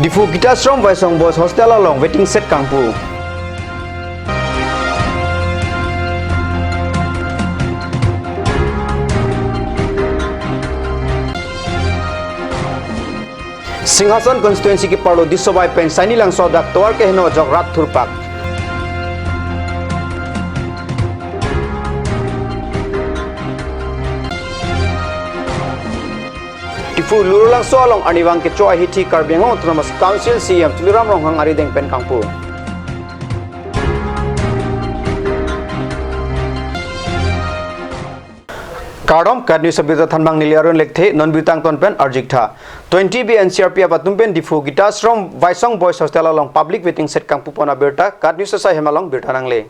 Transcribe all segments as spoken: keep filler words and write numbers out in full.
Diphu Gita Ashram Vaisong Boys Hostel along waiting shed kangpu. Singhason constituency keparlo Disobai pen Saini Langso adak tovar keheno ajok rat thurpak. Diphu Lurulangso along arnivang kecho ahithi Karbi Anglong Autonomous Council C E M Tuliram Ronghang arideng pen kangpu. Kardom, KAT News abirta thanbang neli Arun Lekthe, non birta angton pen arjik tha. Twenty B N C R P F atum pen Diphu Gita Ashram Vaisong Boys Hostel along public waiting shed kangpupon abirta KAT News asai hem along birta nangle.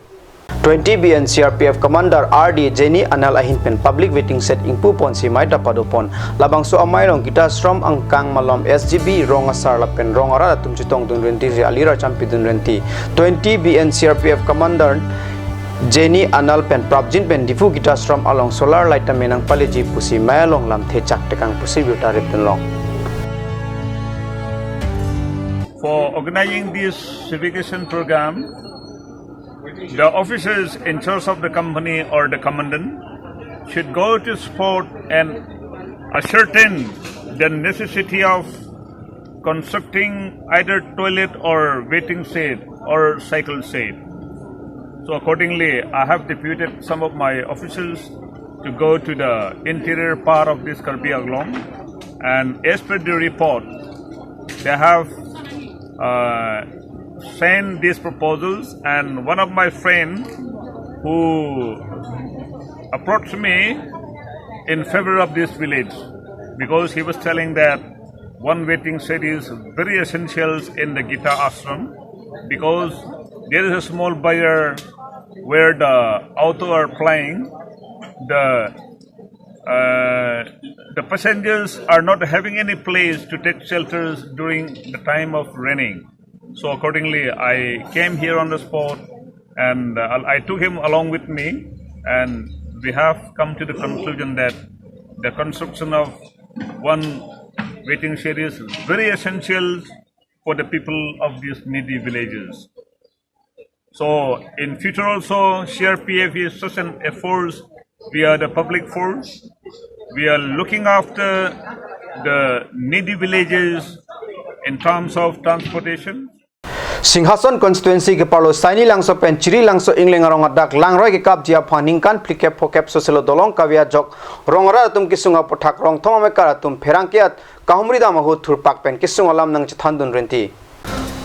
Twenty B N C R P F Commander R D Jenny Anal ahin pen public waiting shed ingpuponsi mai ta padopon. Labangso amei along Gita Ashram angkang malom S G B rong asar lapen rong arat atum chetongdun renti, alira champidun renti. Twenty B N C R P F Commander Jenny Anal pen prapjin pen Diphu Gita Ashram along solar light tame nangpaleji pusi mai along lamthe chak tekang pusi birta ripdunlong. For organizing this civication program, the officers in charge of the company or the commandant should go to spot and ascertain the necessity of constructing either toilet or waiting shed or cycle shed. So accordingly, I have deputed some of my officers to go to the interior part of this Karbi Anglong, and as per the report, they have uh, sent these proposals, and one of my friend who approached me in favor of this village, because he was telling that one waiting shed is very essential in the Gita Ashram, because there is a small byre where the auto are plying, the uh, the passengers are not having any place to take shelters during the time of raining. So accordingly, I came here on the spot, and uh, I took him along with me, and we have come to the conclusion that the construction of one waiting shed is very essential for the people of these needy villages. So in future also, C R P F is such an efforts via the public force. We are looking after the needy villages in terms of transportation. Singhason constituency keparlo Saini Langso pen Chiri Langso ingleng arong adak langroi kekapji aphan ningkan phlikep phokep soselo dolong kave ajok rong arat atum kesung aputhak Rongthom amekar atum pherangke at kahumri dam ahut thurpak pen kesung alam nangchethandun renti.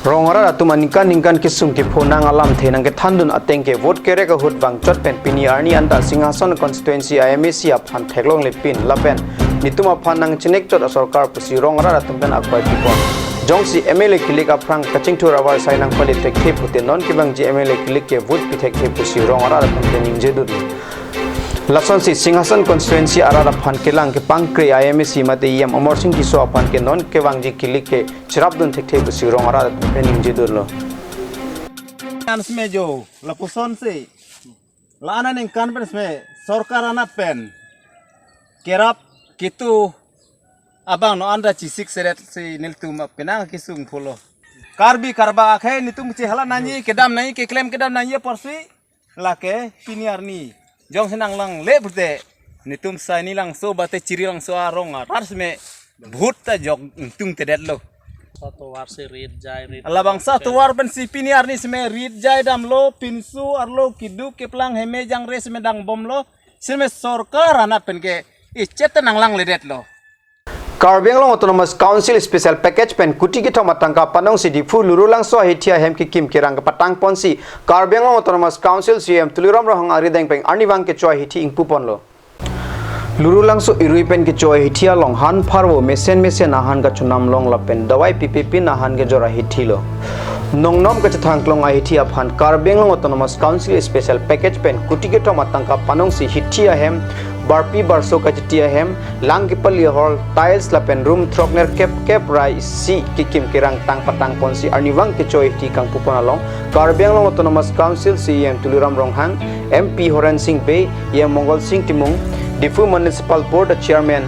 Rong arat atum aningkan ningkan kesung kepho nang alamthe nangkethandun ateng ke vote kerek ahut bangchot pen pini arni anta Singhason constituency I M A C aphan theklongle pin lapen netum aphan nangchinekchot asorkar pusi rong arat atum pen akwai pipon. Jongsi M L A kilik aphrang kachingthur avar sai nangpali thekthe pute non kevangji M L A kilik ke vote pi thekthe pusi rong arat atum pen ningjedun. Lasonsi Singhason constituency arat aphan kelang kepangkre I M A C mate E M Amarsing Tisso aphan ke non kevangji kilik ke cherapdun thekthe pusi rong arat atum pen ningjedunlo. An smejo, lapusonsi la-an aningkan pen sme sorkar anat pen kerap kitu abang no anda chisik seret si nelitum penang kesung pulo. Karbi Karbak akhei netum chehala nangji, kedam nangji, keklem kedam nangji porsi lake pini arni jongsi nanglangle pute netum Saini Langso bate Chiri Langso arong arat sme vote ta jok ingtungtedetlo. Satovar se rit jai rit. Labangso atovar pensi pini arni sme rit jai damlo, pinso arlo, keduk keplang heme jangre sme dangbomlo, sme sorkar anat pen ke ichet ta nanglangledetlo. Karbi Anglong Autonomous Council Special Package pen kuti kethom atangka panongsi Diphu Lurulangso ahithi ahem kekim kerang kepatangponsi Karbi Anglong Autonomous Council C E M Tuliram Ronghang arideng pen arnivang kecho ahithi ingpuponlo. Lurulangso irui pen kecho ahithi along han pharvo mesen mesen ahan kachonam long lapen dawai pipipin ahan kejor ahithilo. Nongnom kachethangklong ahithi aphan Karbi Anglong Autonomous Council Special Package pen kuti kethom atangka panongsi hithi ahem, barpi barso kachiti ahem, lang kepali hall, tiles lapen room throknerkep kep ra isi kekim kerang tang patangponsi arnivang kecho ahithi kangpupon along Karbi Anglong Autonomous Council C E M Tuliram Ronghang, M P Horen Sing Bey, E M Mongol Sing Timung, Diphu Municipal Board Chairman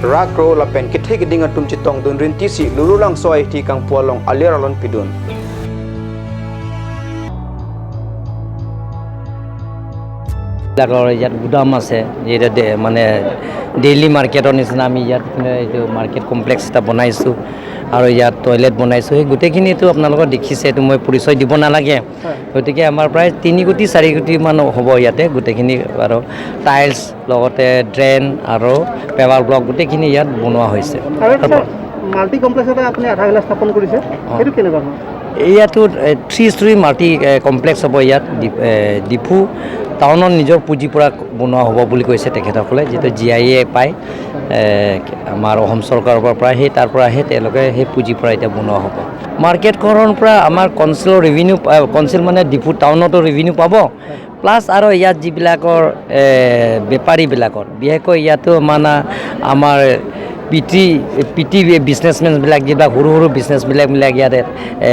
rak ro lapen kethe keding atum chetongdun rintisi Lurulangso ahithi kangpu along alir alon pidun. এইবিলাকৰ ইয়াত গুদাম আছে, ইয়াতে ডে- মানে ডেইলি মাৰ্কেটৰ নিচিনা আমি ইয়াত মানে এইটো মাৰ্কেট কমপ্লেক্স এটা বনাইছোঁ আৰু ইয়াত টয়লেট বনাইছোঁ। সেই গোটেইখিনিতো আপোনালোকে দেখিছে, এইটো মই পৰিচয় দিব নালাগে। হয়। গতিকে আমাৰ প্ৰায় তিনি কোটি চাৰি কোটি মান হ'ব ইয়াতে গোটেইখিনি, আৰু টাইলছ লগতে ড্ৰেইন আৰু পেভাৰ ব্লক গোটেইখিনি ইয়াত বনোৱা হৈছে। আৰু এটা ছাৰ, মাল্টি কমপ্লেক্স এটা আপুনি আধাৰশিলা স্থাপন কৰিছে, অ। সেইটো কেনেকুৱা হয়? এয়াতো থ্ৰী ষ্টৰী মাল্টি কমপ্লেক্স হ'ব ইয়াত। ডি- এ, ডিফু টাউনৰ নিজৰ পুঁজিৰ পৰা বনোৱা হ'ব বুলি কৈছে তেখেতসকলে, যিটো জি আই এ পায়, এ, আমাৰ অসম চৰকাৰৰ পৰা পায়, সেই তাৰ পৰা আহে, তেওঁলোকে সেই পুঁজিৰ পৰা এতিয়া বনোৱা হ'ব। মাৰ্কেটখনৰ পৰা আমাৰ কাউন্সিলৰ ৰেভিনিউ, কাউন্সিল মানে ডিফু টাউনতো ৰেভিনিউ পাব, প্লাছ আৰু ইয়াত যিবিলাকৰ, এ, বেপাৰীবিলাকৰ, বিশেষকৈ ইয়াতো মানে আমাৰ পি টি, পি টি বিজনেছমেনবিলাক, যিবিলাক সৰু সৰু বিজনেছবিলাক, বিলাক ইয়াতে, এ,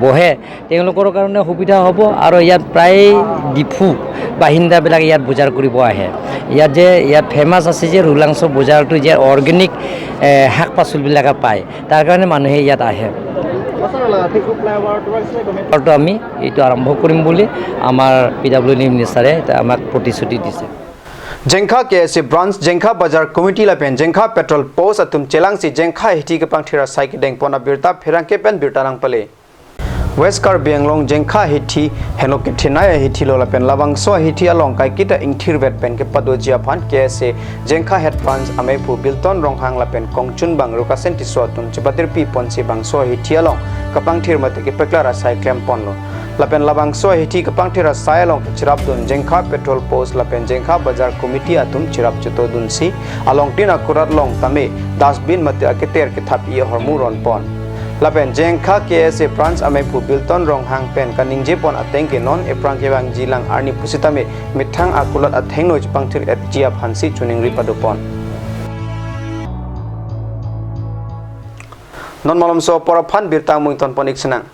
বহে, তেওঁলোকৰ কাৰণে সুবিধা হ'ব। আৰু ইয়াত প্ৰায় ডিফু বাসিন্দাবিলাক ইয়াত বজাৰ কৰিব আহে। ইয়াত যে ইয়াত ফেমাছ আছে যে ৰুলাংচ' বজাৰটো যে অৰ্গেনিক, এ, শাক পাচলিবিলাক পায়, তাৰ কাৰণে মানুহে ইয়াত আহে। আৰু আমি এইটো আৰম্ভ কৰিম বুলি আমাৰ পি ডাব্লিউ ডি মিনিষ্টাৰে এতিয়া আমাক প্ৰতিশ্ৰুতি দিছে। Jengkha K S A branch, Jengkha Bazar Committee lapen Jengkha Patrol Post atum chelangsi Jengkha ahithi kepangthir asai kedengpon abirta pherangke pen birta nangpale. West Karbi Anglong Jengkha ahithi henlo kethenei ahithi lo lapen labangso ahithi along kaiketa ingthirvet pen kepadoji aphan K S A Jengkha Head Branch ameiphu Bilton Ronghang lapen kongchunbang Rukasen Tisso atum chepatirpi ponsi bangso ahithi along kepangthir mate kepeklar asai klemponlo. Lapen labangso ahithi kepangthir asai along kecherapdun Jengkha Patrol Post lapen Jengkha Bazar Committee atum cherap chetodunsi alongtin akurat along tame dustbin mate aketer kethap-i ahormu ronpon. Lapen Jengkha K S A branch ameiphu Bilton Ronghang pen kaningjepon ateng ke non ephrang kevangjilang arni pusitame methang akulat athengno chepangthir-etji aphansi choningri padopon. Non malomso apor aphan birta mungtonpon-ik sinang.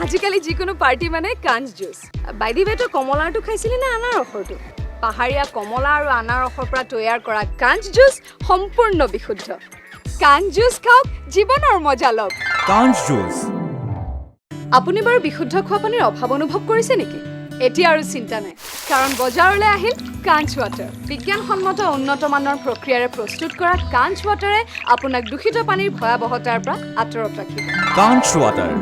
আজিকালি যিকোনো পাৰ্টি মানে কাঞ্চ জুচ। বাইদেৱেতো কমলাৰটো খাইছিলে নে আনাৰসৰটো? পাহাৰীয়া কমলা আৰু আনাৰসৰ পৰা তৈয়াৰ কৰা কাঞ্চ জুচ সম্পূৰ্ণ বিশুদ্ধ। কাঞ্চ জুচ খাওক, জীৱনৰ মজা লওক। কাঞ্চ জুচ। আপুনি বাৰু বিশুদ্ধ খোৱা পানীৰ অভাৱ অনুভৱ কৰিছে নেকি? এতিয়া আৰু চিন্তা নাই, কাৰণ বজাৰলৈ আহিল কাঞ্চ ৱাটাৰ। বিজ্ঞানসন্মত উন্নত মানৰ প্ৰক্ৰিয়াৰে প্ৰস্তুত কৰা কাঞ্চ ৱাটাৰে আপোনাক দূষিত পানীৰ ভয়াৱহতাৰ পৰা আঁতৰত ৰাখিব। কাঞ্চ water.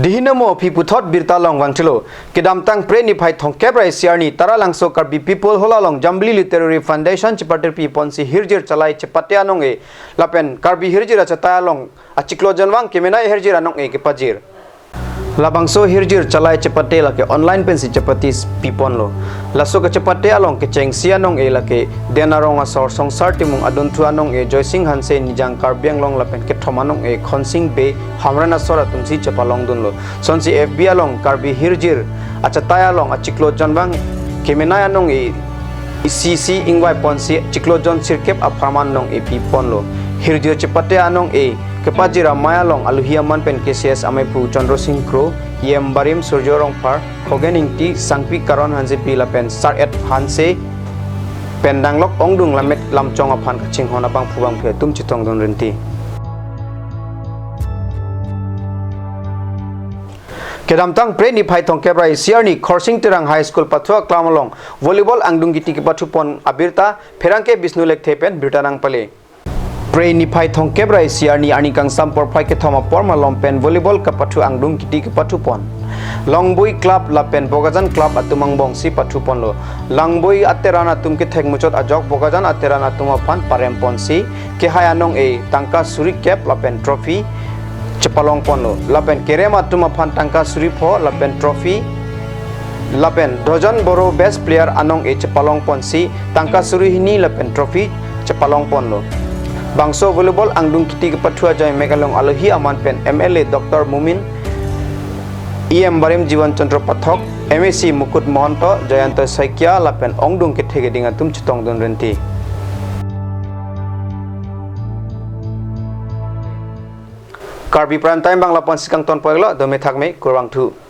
Dihinamo aphi puthot birta along vangthulo. Kedamtang Phre niphai thomkep ra isi arni Taralangso Karbi People Hall along Jambili Literary Foundation chepatirpi ponsi hirjir chalai chepate anong-e lapen Karbi hirjir achatai along achiklo jonvang kemenei hirjir anong-e kepajir. Labangso hirjir chalai chepate lake online pensi chepate piponlo. Laso kachepate along kechengsi anong-e lake Den Arong asor Songsar Timung, adunthu anong-e Joysing Hanse, Nijang Karbi Anglong lapen kethom anong-e Khonsing Bey, Hamren asor atumsi chepalongdunlo. Sonsi F B along Karbi hirjir achatai along achiklo jonvang kemenei anong-e isi isi ingvai ponsi chiklo jon sirkep apharman anong-e piponlo. Hirjir chepate anong-e kepajir amei along alohi aman pen K C S ameiphu Chandra Sing Kro, E M barim Surjo Rongphar, Khogen Ingti, Sangpi Karon Hansepi lapen Sar-et Hanse pen danglok ongdung lammet lamchong aphan kachinghon abangphu bangphi atum chetongdun rinti. Kedamtang Phre niphai thomkep ra isi arni Khorsing Terang High School pathu aklam along volleyball angdung kiti kepathupon abirta pherangke Bishnu Lekthe pen birta nangpale. Phre niphai thomkep ra isi arni arni kangsam porphai kethom apor malom pen volleyball kapathu angdung kiti kepathupon Longboi Club lapen Bokajan Club atum angbongsi pathuponlo. Longboi ateran atum kethek muchot ajok Bokajan ateran atum aphan paremponsi kehai anong-e tangka suri kep lapen trophy chepalongponlo. Lapen kerem atum aphan tangka suri pho lapen trophy lapen dojon boro best player anong-e chepalongponsi tangka suri hini lapen trophy chepalongponlo. Bangso volleyball angdung kiti kepathu ajoine mek along alohi aman pen M L A Doctor Momin, E M barim Jiwan Chandra Pathak, M A C Mukut Mahanta, Jayanta Saikia lapen ongdung kethe keding atum chetongdun rinti. Karbi Prime Time bang lapu-ansi kangton pon-iklo, dome thakme, kurvangthu.